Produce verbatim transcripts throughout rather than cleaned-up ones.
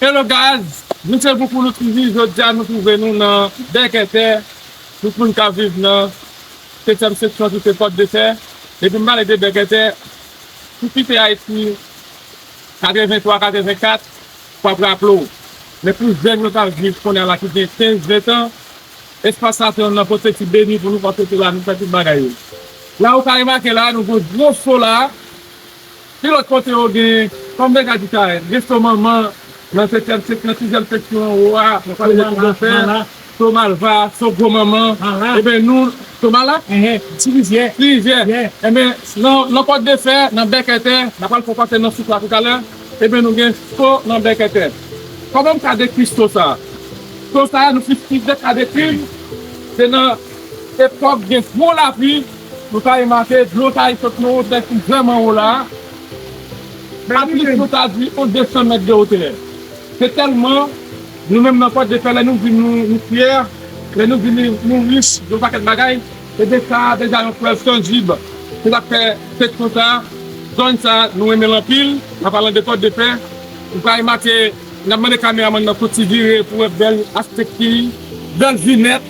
Hello guys, nou se Boukoulou T V, jodi a nou twouve nou nan Bèkètè, pou moun k ap viv nan setyèm seksyon ki se Kòt de Fè. Depi m pale de Bèkètè, si w kite Ayiti katrevenntwa, katrevenkat, w ap raple w. Men pou jèn yo k ap viv kounye a la ki gen kenz, ven tan, espas sa se yon kote ki beni pou nou, paske se la nou fè tout bagay yo. La ou ka remake la, nou gen gwo so la, ki lòt kote yo gen, kòm Bèkètè di sa, gen so manman nan setyèm sek-, nan sizyèm seksyon anwo a, nan pale de Kòt de Fè, so Malva, so Gwo Manman. Eben, nou, so Mala? Ti Rivyè. Ti Rivyè. Eben, nan, nan Kòt de Fè, nan Bèkètè, n ap al fè pase nan sous la toutalè. Eben, nou gen so nan Bèkètè. Kòman m ka dekri so sa? So sa, nou plis, plis de ka dekri l, se nan epòk gen gwo lapli, nou ka remake dlo sa ki sot nan wotè ki vrèman wo la. Anplis, nou ta di yon de san mèt de wotè. Se tèlman, nou menm nan Kòt de Fè, lè nou di nou, nou fyè, lè nou di nou, nou rich de yon pakèt bagay, se de sa deja yon prèv tanjib. Se sa k fè seksyon sa, zòn sa, nou renmen l anpil. An palan de Kòt de Fè, ou ka remake, n ap mande kameramann nan fè yon ti vire pou wè bèl aspekti, bèl vinèt.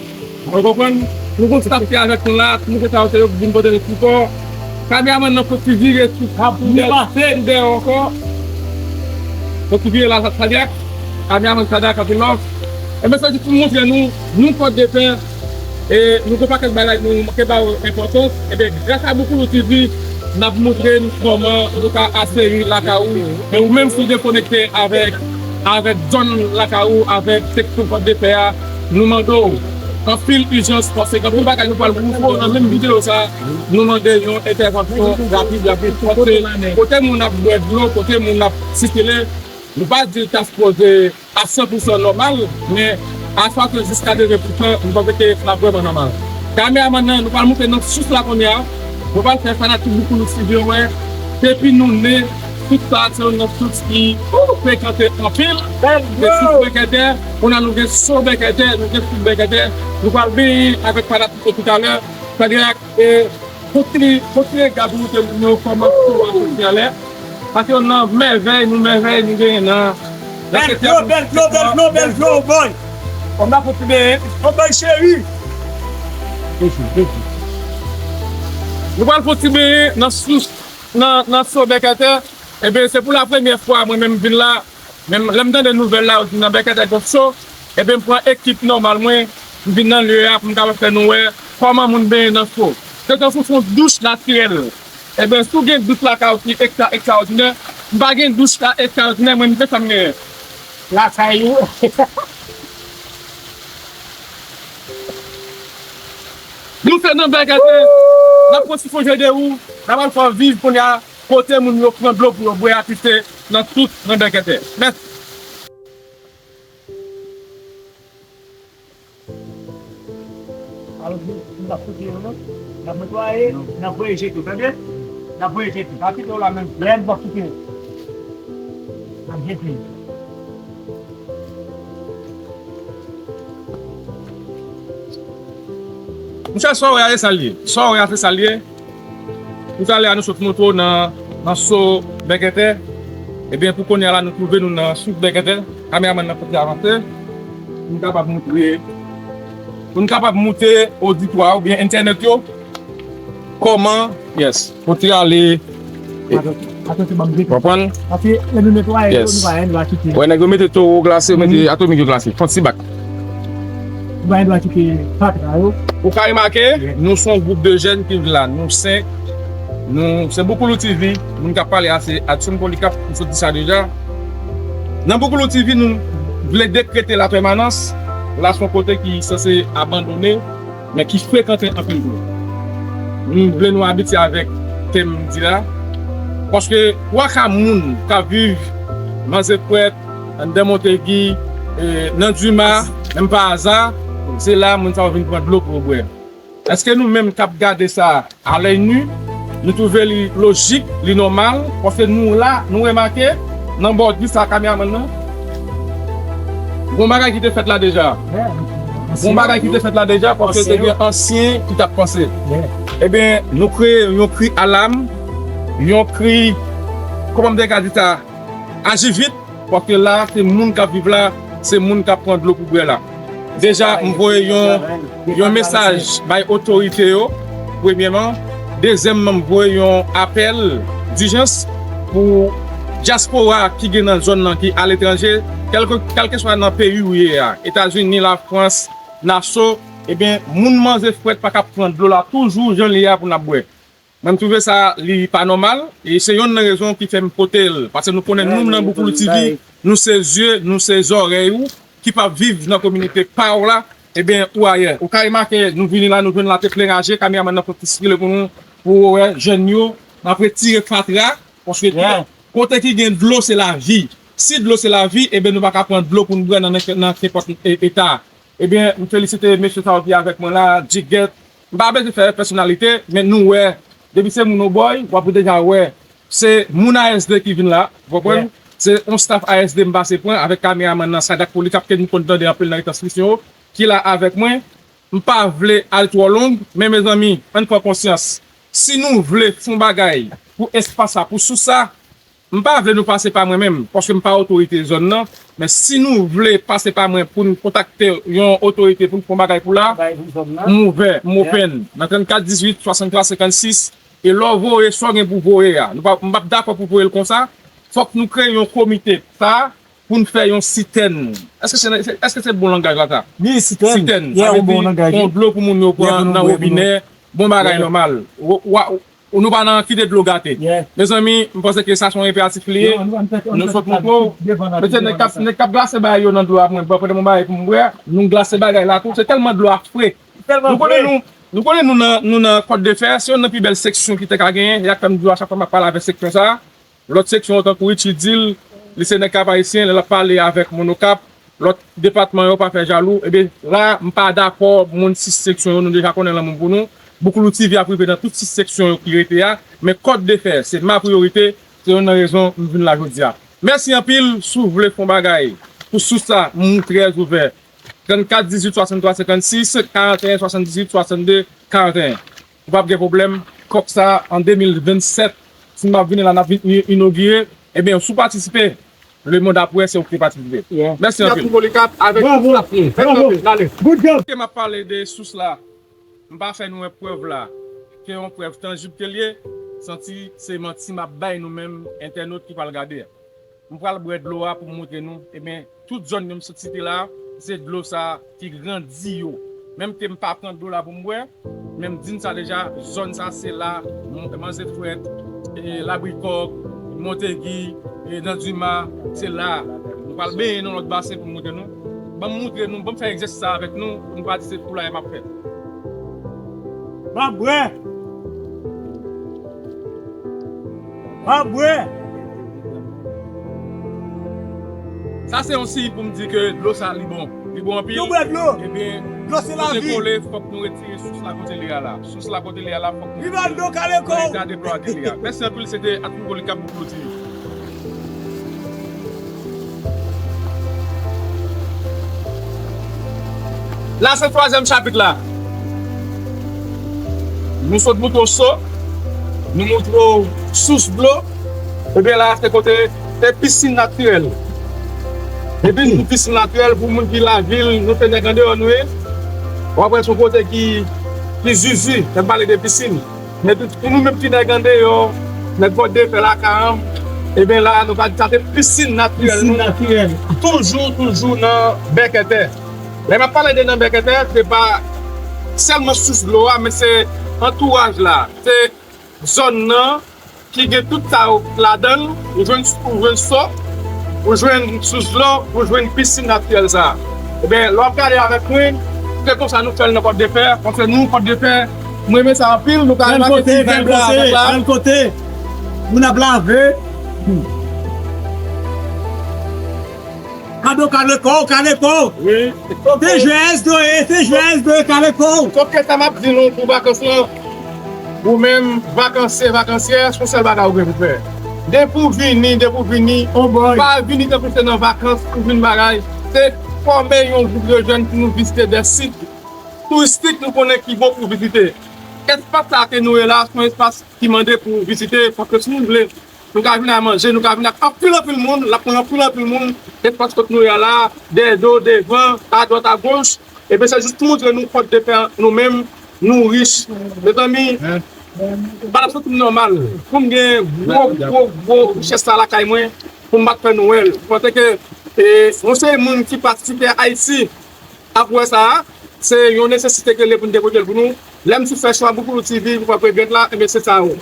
Ou konprann? Nou gon staf ki avèk nou la, tout moun ki sa yo se yo ki vin pote nou sipò. Kameramann nan fè yon ti vire sou, sou dèyè ankò. Fè yon ti vire la, Sadyak. Kameramann Sadyak, anpil love. Enben, sa di pou montre nou, nou Kòt de Fè, e nou gon pakèt bagay nou manke ba yo enpòtans. Enben, gras a Boukoulou T V, n ap montre nou kòman nou ka ateri lakay ou. Men ou menm, si w dekonekte avèk, avèk zòn lakay ou, avèk seksyon Kòt de Fè a, nou mande w anpil ijans, paske gen anpil bagay nou pral montre w nan menm videyo sa, nou mande yon entèvansyon rapid, rapid, paske kote moun ap bwè dlo, kote moun ap sikile, nou pa di l ta sipoze a san pou san nòmal, men a swasant jiska katreven pou san, nou panse ke l ap vrèman nòmal. Kameramann nan, nou pral monte nan sous la kounye a. Nou pral fè fanatik Boukoulou T V yo wè, depi nou ne, sous sa a se youn nan sous ki frekante anpil. Se sous Bèkètè, kounye a nou gen so Bèkètè, nou gen sous Bèkètè. Nou pral benyen avèk fanatik yo toutalè. Fè dirèk. E kontinye, kontinye gade pou montre moun yo kòman so a soti anlè. Paske youn nan mèvèy, nou mèvèy nou genyen nan, nan sektè. Bèl dlo, bèl dlo, bèl dlo, bèl dlo, boy. Kòm n ap fè ti benyen. Yon bèl cheri. Nou pral fè ti benyen nan sous, nan, nan so Bèkètè. Ebyen, se pou la premyè fwa mwen menm m vin la. Men lè m tande nouvèl la, yo di nan Bèkètè gen so, ebyen, m pran ekip nòmal mwen, m vin nan lye a pou m kapab fè nou wè kòman moun benyen nan so. Se tankou se yon douch natirèl. Ebyen, si w gen douch lakay ou ki ekstra, ekstraòdinè, m pa gen douch la ekstraòdinè, mwen, m gen sa m genyen. Lakay ou. Nou se nan Bèkètè, n ap pran ti konje de ou, n ap al fè w viv kounye a. Kote moun yo pran dlo pou yo bwè a ki se nan sous nan Bèkètè. Mèsi. Alò, n ap koupe yo, non? N ap netwaye, n ap voye jete, tande? N ap voye jete. Pa kite yo la menm. Lè n p ap kite yo. N ap jete yo. Monchè, sa w wè a, se sa l ye. Sa w wè a, se sa l ye. Toutalè a, nou sot montre w nan, nan so Bèkètè. Ebyen, pou kounye a la, nou twouve nou nan sous Bèkètè. Kameramann nan fè ti avanse. Pou n kapab montre, pou n kapab montre oditwa oubyen entènèt yo kòman, yes, pou ti ale. Konprann? Paske lè nou netwaye yo, nou pa gen dwa kite. Wè, nèg yo mete towo glase, yo mete atomik yo glase. Fon ti bak. Nou pa gen dwa kite fatra yo. Ou ka remake, nou se yon gwoup de jèn ki vin la. Nou senk. Nou, se Boukoulou T V. Moun k ap pale a, se Adson Polycarpe. M sot di sa deja. Nan Boukoulou T V, nou vle dekrete lapèmanans. La se yon kote ki sanse abandone, men ki frekante anpil tou. Nou vle nou abitye avèk tèm m di la. Paske twa ka moun k ap viv Manzepwèt, anndan Montegi, e, nan Dima, menm pa aza, se la moun sa yo vin pran dlo pou yo bwè. Èske nou menm k ap gade sa a lèy ni, nou twouve li lojik, li nòmal, paske nou la, nou remake, nan bò di sa kameramann nan, gon bagay ki te fèt la deja. Gon bagay ki te fèt la deja, paske te gen ansyen ki t ap panse. Ebyen, nou kreye yon kri alam, yon kri, kòman m te ka di sa, aji vit, Paske la, se moun k ap viv la, se moun k ap pran dlo pou bwè la. Deja, m voye yon, yon mesaj bay otorite yo, premyèman. Dezyèmman, m voye yon apèl dijans pou dyaspora ki gen nan zòn nan ki aletranje, kèlke, kèlkeswa nan peyi ou ye a, Etazini, Lafrans, Naso, ebyen, moun manze frèt pa ka pran dlo la toujou jan li ye a pou n ap bwè. Mwen, m twouve sa, li pa nòmal, e se yonn nan rezon ki fè m pote l, paske nou konnen nou nan Boukoulou T V, nou se zye, nou se zòrèy ou, ki p ap viv nan kominote pa w la, ebyen, ou ayè. Ou ka remake, nou vini la, nou jwenn la te plen raje, kameramann nan fè ti sikile pou nou, pou w wè jèn yo, n ap retire fatra, paske kote ki gen dlo, se lavi. Si dlo se lavi, ebyen, nou pa ka pran dlo pou n bwè nan, nan, nan nenpòt e-, eta. Ebyen, m felisite mesye sa yo ki avèk mwen la, Jigèt. M pa bezwen fè pèsonalite, men nou wè, depi se moun Obòy, w ap deja wè. Se moun A S D ki vin la, w konprann? Se yon staff A S D m pase pran avèk kameramann nan, Sadak Polikap, ke nou konn tande anpil nan retransmisyon yo, ki la avèk mwen. M pa vle al twò long, men mezanmi, ann pran konsyans. Si nou vle fè yon bagay pou espas sa, pou sous sa, m pa vle nou pase pa mwen menm, paske m pa otorite zòn nan, men si nou vle pase pa mwen pou n kontakte yon otorite pou n fè yon bagay pou la, m ouvè, m open. Nan trannkat dizuit swasanntwa senkannsis, e lè w voye sa w gen pou voye a, nou pa, m p ap dakò pou voye l konsa, fòk nou kreye yon komite sa pou n fè yon sitèn. Èske se, èske se bon langaj la sa? Wi, sitèn. Sitèn. Sa vle di yon dlo pou moun yo pran nan wobinè, bon bagay nòmal. Wa, wa, Ou nou pa nan kite dlo gate. Mezanmi, m panse ke sa se yon enperatif li ye. Nou sot montre w. Mesye, nèg k ap, nèg k ap glase bagay yo nan dlo a, mwen, ban, pote m yon bagay pou m bwè. Nou glase bagay la tou. Se tèlman dlo a fre. Nou konnen nou, nou konnen nou nan, nou nan Kòt de Fè. Se youn nan pi bèl seksyon ki te ka genyen. Y ap fè m di w a chak fwa m ap pale avèk seksyon sa a. Lòt seksyon yo, tankou Richie di l, li se nèg Kap Ayisyen, lè l ap pale avèk moun Okap, lòt depatman yo pa fè jalou. Ebyen, la, m pa dakò, moun sis seksyon yo, nou deja konnen lanmou m pou nou. Boukoulou T V ap rive nan tout sis seksyon yo ki rete a, men Kòt de Fè, se ma priyorite, se youn nan rezon m vin la jodi a. Mèsi anpil, si w vle fè yon bagay pou sous sa, m trè ouvè. Trannkat dizuit swasanntwa senkannsis, karanteyen swasanndizuit swasannde karanteyen. Ou p ap gen pwoblèm. Kòk sa, an de mil vennsèt, si m ap vini la, n ap vin inogire. Ebyen, si w patisipe, lemonn ap wè se ou ki te patisipe. Mèsi anpil. Polikap avèk Bravo, bravo. Good job. Ke m ap pale de sous la, m pa fè nou wè prèv la, ke yon prèv tanjib ke l ye, santi se manti m ap bay nou menm entènot ki pral gade a. M pral bwè dlo a pou m montre nou. Ebyen, tout zòn yo m sot site la, se dlo sa ki grandi yo. Menm ke m pa pran dlo la pou m bwè, men m di n sa deja, zòn sa se la, m-, Manzè Frèt, e, Labrikòk, Montegi, e, Dandima, se la. M pral benyen nan lòt basen pou m montre nou. Ban m montre nou, ban m fè egzèsis sa avèk nou, pou nou pa di se poulaye m ap fè. M ap bwè. M ap bwè. Sa se yon siy pou m di ke dlo sa li bon. Li bon anpil. Nou bwè dlo. Ebyen, dlo se lavi. Kote kole, fòk nou retire sous la kote li a la. Sous la kote li a la, fòk nou retire l nan eta dlo a ke li a. Mèsi anpil, se te Atouvo Likap pou Kloti. La se twazyèm chapit la. Nou sot montre w so, nou montre w sous dlo. Ebyen la se kote, se pisin natirèl. Epi nou pisin natirèl pou moun ki lavil, nou se nèg andeyò nou ye. W ap wè se yon kote ki, ki zuzu, lè m pale de pisin. Men tou, pou nou menm ki nèg andeyò, nèg Kòt de Fè lakay an, ebyen la, nou ka di sa se pisin natirèl nou. Pisin natirèl. Toujou, toujou nan Bèkètè. Lè m ap pale de nan Bèkètè, se pa sèlman sous dlo a, men se antouraj la. Se zòn nan ki gen tout sa yo ladan l, ou jwenn, ou jwenn so, ou jwenn sous dlo, ou jwenn pisin natirèl sa a. Ebyen, lè w ap gade avèk mwen, se konsa nou fè l nan Kòt de Fè, paske nou, Kòt de Fè, mwen renmen sa anpil, nou ka remake ti vibe la avèk la. Bèl kote, bèl kote. Moun ap lave. Kado kale kò w, kale kò w. Wi. Se jwè S D O ye, se jwè S D O ye, kale kò w. Sòf ke sa m ap di nou pou vakans lan, ou menm, vakansye, vakansyè, se yon sèl bagay ou gen pou fè. Depi w vini, depi w vini, pa vini tankou se nan vakans ou vin bagay. Se fòme yon gwoup de jèn pou nou vizite de sit touristik nou konnen ki bon pou vizite. Espas sa ke nou ye la, se yon espas ki mande pou vizite, paske si nou vle Nou ka vin ak manje, nou ka vin ak anpil anpil moun, l ap pran anpil anpil moun, nenpòt kot nou ye a la, dèyè do, devan, adwat, agoch. Ebyen, se jis pou montre nou kòd de fè nou menm, nou rich. Mezanmi, pa t ap santi m nòmal pou m gen gwo, gwo, gwo richès sa lakay mwen, pou m pa t fè nou wè l. Paske, e, yon seri moun ki patisipe a Ayiti, ap wè sa a, se yon nesesite ke l ye pou n te pote l pou nou. Lè m sot fè chwa Boukoulou T V pou fè premye vent la, ebyen se sa yo.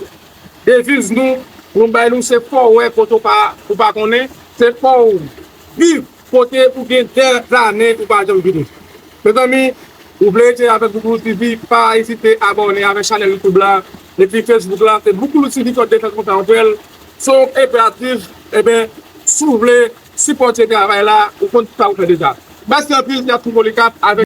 Deviz nou, nou bay nou, se fò w wè kote w pa, ou pa konnen, se fò w viv kote ou gen dèzannen ou pa janm vini. Mezanmi, ou vle rete avèk Boukoulou T V, pa ezite abòne avèk chanèl YouTube la, epi Facebook la, se Boukoulou T V Kòd Defans Konsa Anpwèl. Se yon enperatif, ebyen, si w vle sipòte travay la, ou konn sa ou fè deja. Mèsi anpil, se Yasmin Polycarpe avèk